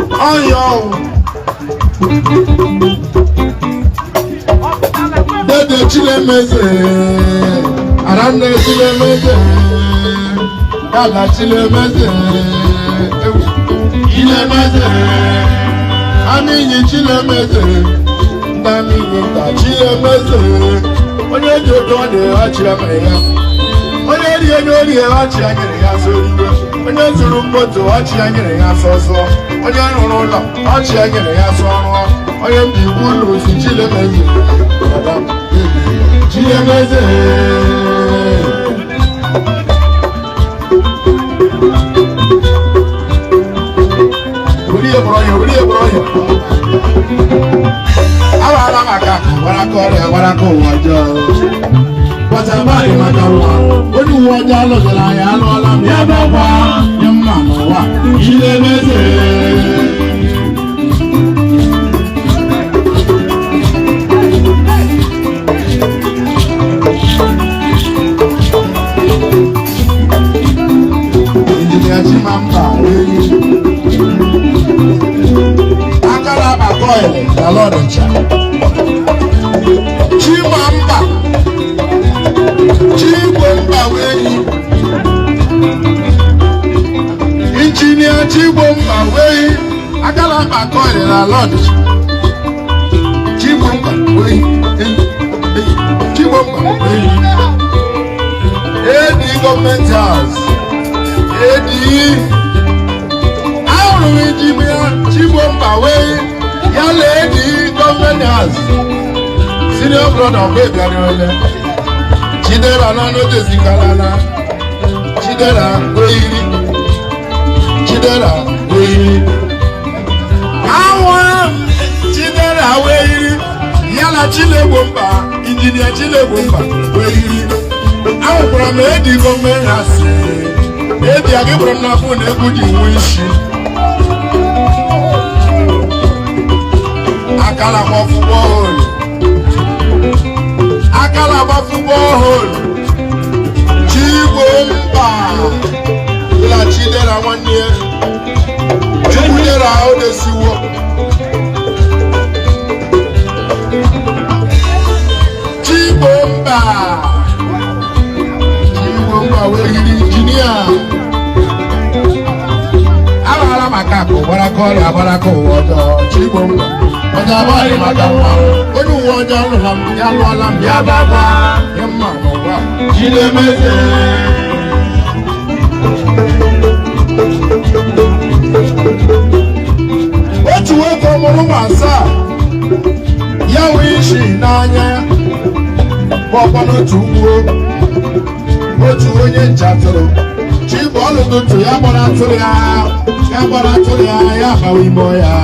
Ọyọ dede Chilemeze, aranne Chilemeze, dada Chilemeze, ewu Chilemeze, aminyi Chilemeze, ndị aminyi nta Chilemeze, onye ji otu ọ dị ọchị emere ya, onye rie n'orie ọchị anyere ya soriwe, onye zuru moto ọchị anyere ya sọsọ, onye rụrụ ụlọ ọchị anyere ya sọrụọ, onye mbi ikwu ụlọ osi Chilemeze, dada Chilemeze. Orí ebùrọ̀ yẹn, orí ebùrọ̀ yẹn. Agbara maka akụ, gbara aka ọrịa, gbara aka ụwa ọjọọ. Bọtabari maka nwa, onye uwe ọjọọ alụzụla anyị alụọla m ya bịakwa nye mma n'ụwa. Chilemeze. Injinia Chimampa Eyi. Akara Abakoil n'ala Ọnịcha. Chimampa Chigbomba Weyi. Injinia Chigbomba Weyi. Akara Abakoil n'ala Ọnịcha. Chigbomba Weyi. Eyi, eyi, Chigbomba Weyi. AD Government House. AD. Ahụrụ m injinia Chigbomba Weyi. Ya na AD Government House. Senior brother mgbe bịara ole. Chidera n'ọnụ dezikalala. Chidera Weyiri. Chidera Weyiri. Àwọn Chidera Weyiri. Ya na Chilegbomba, injinia Chilegbomba Weyiri. Ahụkwara m AD Government House. Ebi agị bụrụ m n'afọ na egwu ji nwe isi. Akala gbafu borehole. Akala gbafu borehole. Chigbomba. Ila Chidera nwanne ya. Chukwudera Odesiwo. Chigbomba. Chigbomba Weyiri injinia. Agbara maka akụ, gbara aka ọrịa, gbara aka ụwa ọjọọ. Chigbomba. Ọjà abáyé maka nwa. Onye uwe ọjọọ alụla m, ya alụọla m, ya bakwa. Nye mma n'ụwa. Chilemeze. Otu nwoke mụrụ ụmụ asaa, ya nwee isi n'anya, gbọkwa n'otu ugbo, otu onye nche atụrụ. Chibọọlụ tụtụ ya gbara atụrụ ya, ya gbara atụrụ ya, ya bawa ime ọhịa.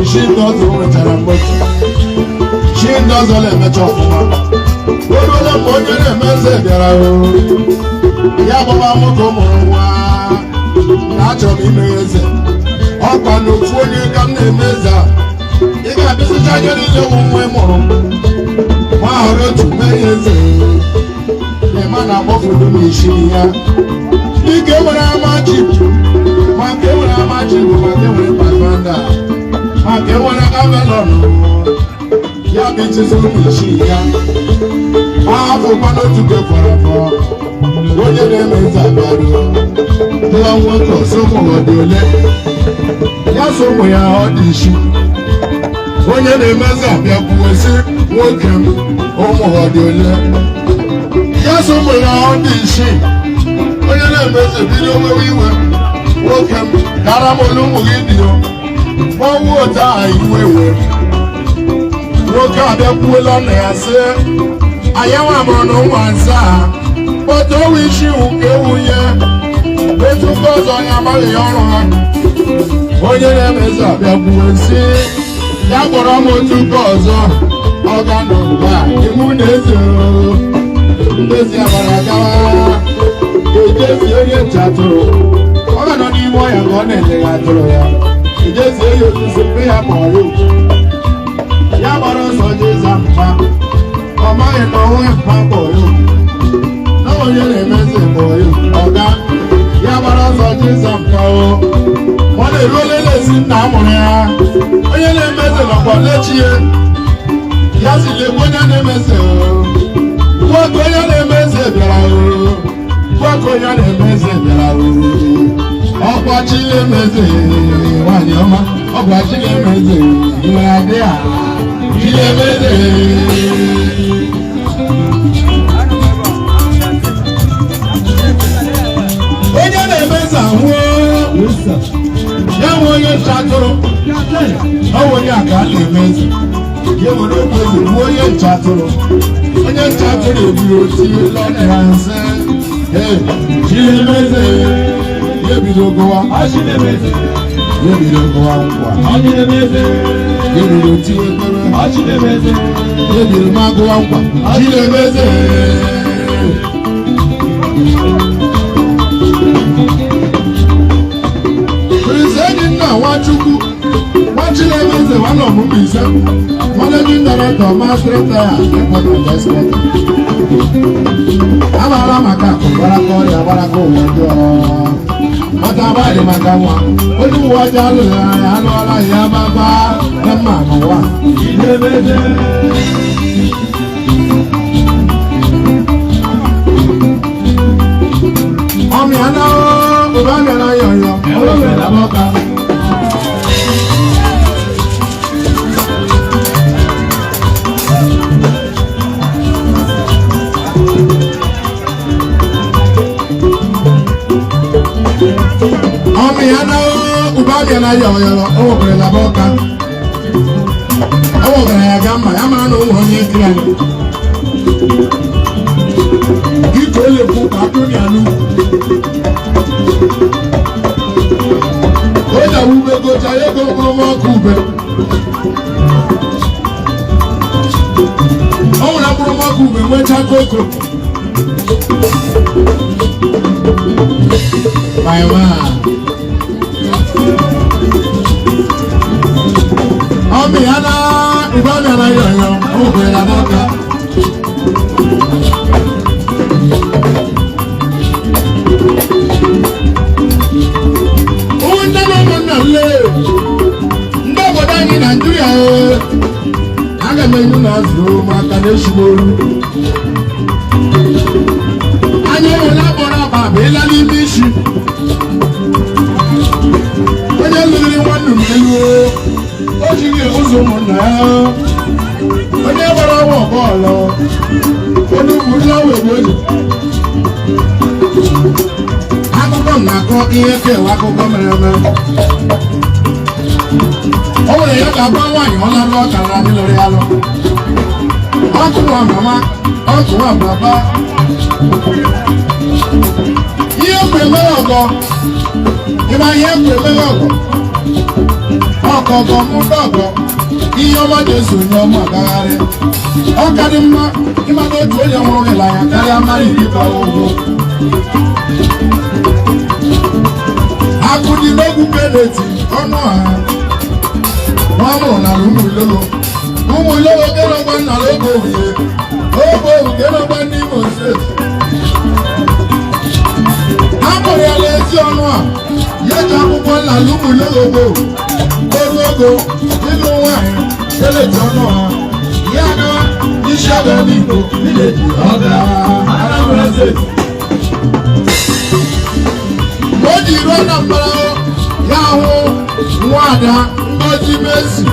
Chi ndị ọzọ nwetara mgbochi. Chi ndị ọzọ na-emecha ọfụma. O ruola mgbe onye na-eme eze bịara o. Ya gbaba nwoke mụrụ nwa. Na achọrọ m ime eze. Ọkwa n'ofu onye ka m na-eme eze a. Ị ga-abịasịcha anya niile wụ nwa ị mụrụ. Nwa họrọ otu mee ya eze. Ịma na-agbọfudu m isi ya. Dịka e nwere ama ji, ma nke e nwere ama ji bụ ma nke e nwere Pathfinder, ma nke e nwere Avalon. Ya bụ ichizi ụmụ isi ya. Ma afọkwa n'otu ka fọrọ afọ. Onye na-eme eze abịaruo. Jụọ nwoke ọsọ ụmụ ọ dị ole. Ya so ụmụ ya ọ dị isi. Onye na-eme eze abịa kwuo sị nwoke m ụmụ ọ dị ole. Ya so ụmụ ya ọ dị isi. Onye na-eme eze bido nwewe iwe. Nwoke m dara m olu ụmụ gị dị o. Gbanwuo otu aha iwe wee. Nwoke abịakwuola nna ya sị anyị nwa mụrụ na ụmụ asaa kpọta owu isi ka ewu nye otu nke ọzọ onye amaghị ya ọrụ ha. Onye na-eme eze abịakwuo sị ya kpọrọ m otu nke ọzọ ọ ga nọ ugbu a imu na eze o. Ndezi agbara gawa ejezi onye nche atụrụ ọ ga nọ n'ime ọhịa ka ọ na-enyeghị atụrụ ya ejezie ya osisi mgbe ya kpọrọ ya oku ya gbara ọsọ jee za mpa ọ maghị na onwe mpa kpọrọ ya oku na onye na-eme eze kpọrọ ya oku ọga ya gbara ọsọ jee za mpa o ọ Eruola ezi nna amụrụ ya. Onye na-eme eze nọkwa lechi ya. Ya si lekwa onye na-eme eze o. Nwoke onye na-eme eze bịara o. Nwoke onye na-eme eze bịara o. Ọkwa chi na-eme eze, nwaanyị ọma. Ọkwa chi na-eme eze, ihe adị a. Chi na-eme eze. Onye na-eme eze ahụ ya nwe onye nche atụrụ. Ọ bụ onye a ka a na-eme eze. Ya nwere okwu eze bụ onye nche atụrụ. Onye nche atụrụ ebiri oti lọdịra nse. Ee, chi na-eme eze. Ya ebido gụwa. Ya ebido gụwa nkwa. Ya ebido tiwe ekpere. Ya ebido ma gụwa nkwa. Chi na-eme eze. Prince Enyinna Nwachukwu Nwachinemeze nwanne ọmụmụ ise, Managing Director, Master Tire Import and Export. Amaala maka akụ gbaraka ọrịa gbaraka ụwa ọjọọ. Mata abalị maka nwa onye uwe ọjọọ alụghị anya alụọla ya baba na mma n'ụwa. Ọmị aná ụba mịara yọyọ ọlọ́mọ làbọ́ka. Ọmị aná ụba mịara yọyọ ọwọbere làbọ́ka. Ọwọbere ya ga mma ya mara na ụmụ onye kiri anyị. Iko elekwu ka atụ ya n'ukwu. O ji ube gocha ego mkpụrụ ọkụ ube. O nwere mkpụrụ ọkụ ube nwechaa koko. My man. Ọmị ya na ube ọmị ya na yọyọ, o nwekwara na n'ọka. Ụmụnne na ụmụnna nle, ndị obodo anyị Naijiria ee, aga m enye unu azụ maka na eshigbo olu. Anya enwere akpọrọ akpa bụ ịla n'ime isi. Onye lụrụ nwanne m elu o jighị ụzọ ụmụnna ya. Onye gbara ọnwa bọọlụ, onye ugwu ndị ọwa egbu eji. Akụkọ m na-akọ ihe kewa akụkọ mere eme. O nwere ya ka agba nwaanyị ọ larụ ọkara ndị lụrụ ya lụ. Ọkụ nwa mama, ọkụ nwa baba. Ihe ekwe emere ọgọ, ịma ihe ekwe emere ọgọ. Ọkọgọ mụta ọgọ, ihe ọma ga-eso onye ọma agagharị. Ọ ka dị mma ịmata otu onye nwụrụ gị anya karịa mmadụ iri gbara ụgwọ. Akụ dị n'ogwu Kenneth ọnụ ha. Nwa mụrụ n'ala ụmụ Ilogo. Ụmụ Ilogo kenọgba n'ala oge ohie. Oge ohu kenọgba n'Imo Steeti. A mụrụ ya n'ezi ọnụ a. Ya ji akwụkwọ n'ala ụmụ Ilogo gboo. Oru ogo ịlụ nwaanyị Kenneth ọnụ ha. Ya gawa isi ọga n'Igbo village ọga Anambra Steeti. Mgbe o ji ruo na mbara ya hụ nwada Ngozi Mercy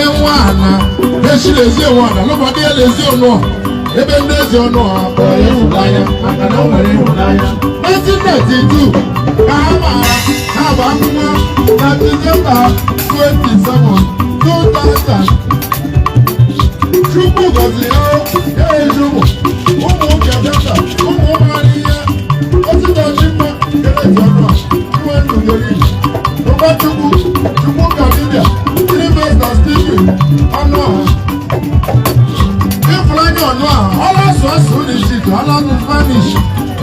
enweana echilezi enweana lụbọdị ya lezi ọnụ ebe ndị ezi ọnụ ha kpọrọ ya ịhụnanya maka na o nwere ịhụnanya. 1992 ka ha maara ha bụ akwụkwọ na Disemba 27, 2000. Chukwu gọziri ya, ya eji ụmụ ụmụ nwoke abịata ụmụ maara ihe osita dị mma Kenneth ọnụ a iwe ndụgeri Ụbachukwu Chukwu ka dibịa Sylvester Stephen ọnụ ọha Ịfụnanya ọnụ a ọ na-asụ asụsụ dị iche iche. Ọ na-asụ Spanish,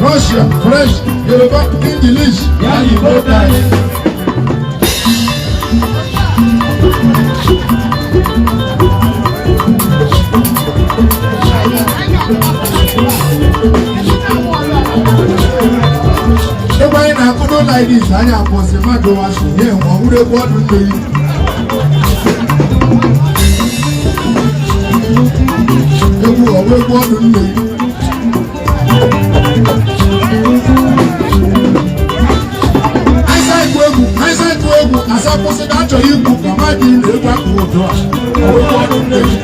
Russia, French, Yoruba, English Ya Igbo ka anyị. Ebe anyị na-akụdo na Like this, anyị akwụsị mmadụ wasị nye nwe ọhụrụ egwu ọdụ mmiri. Egwu ọwụ egwu ọdụ mmiri. Aịsa ịkụ egwu, aịsa ịkụ egwu, asa kwụsị na achọghị ikwu ka mmadụ na egwu akụrụ ụdọ a. Ọwụ egwu ọdụ mmiri.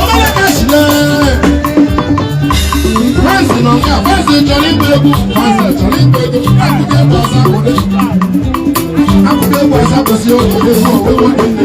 Ọbara ka si lee. Fẹsì nọ ní àfẹ́sì chọrọ ịgba egwu, fẹsì chọrọ ịgba egwu, akụkọ egwu ọzọ akwụdị. Akụkọ egwu ọzọ akwụsị oge egwu ọwụwa dị nne.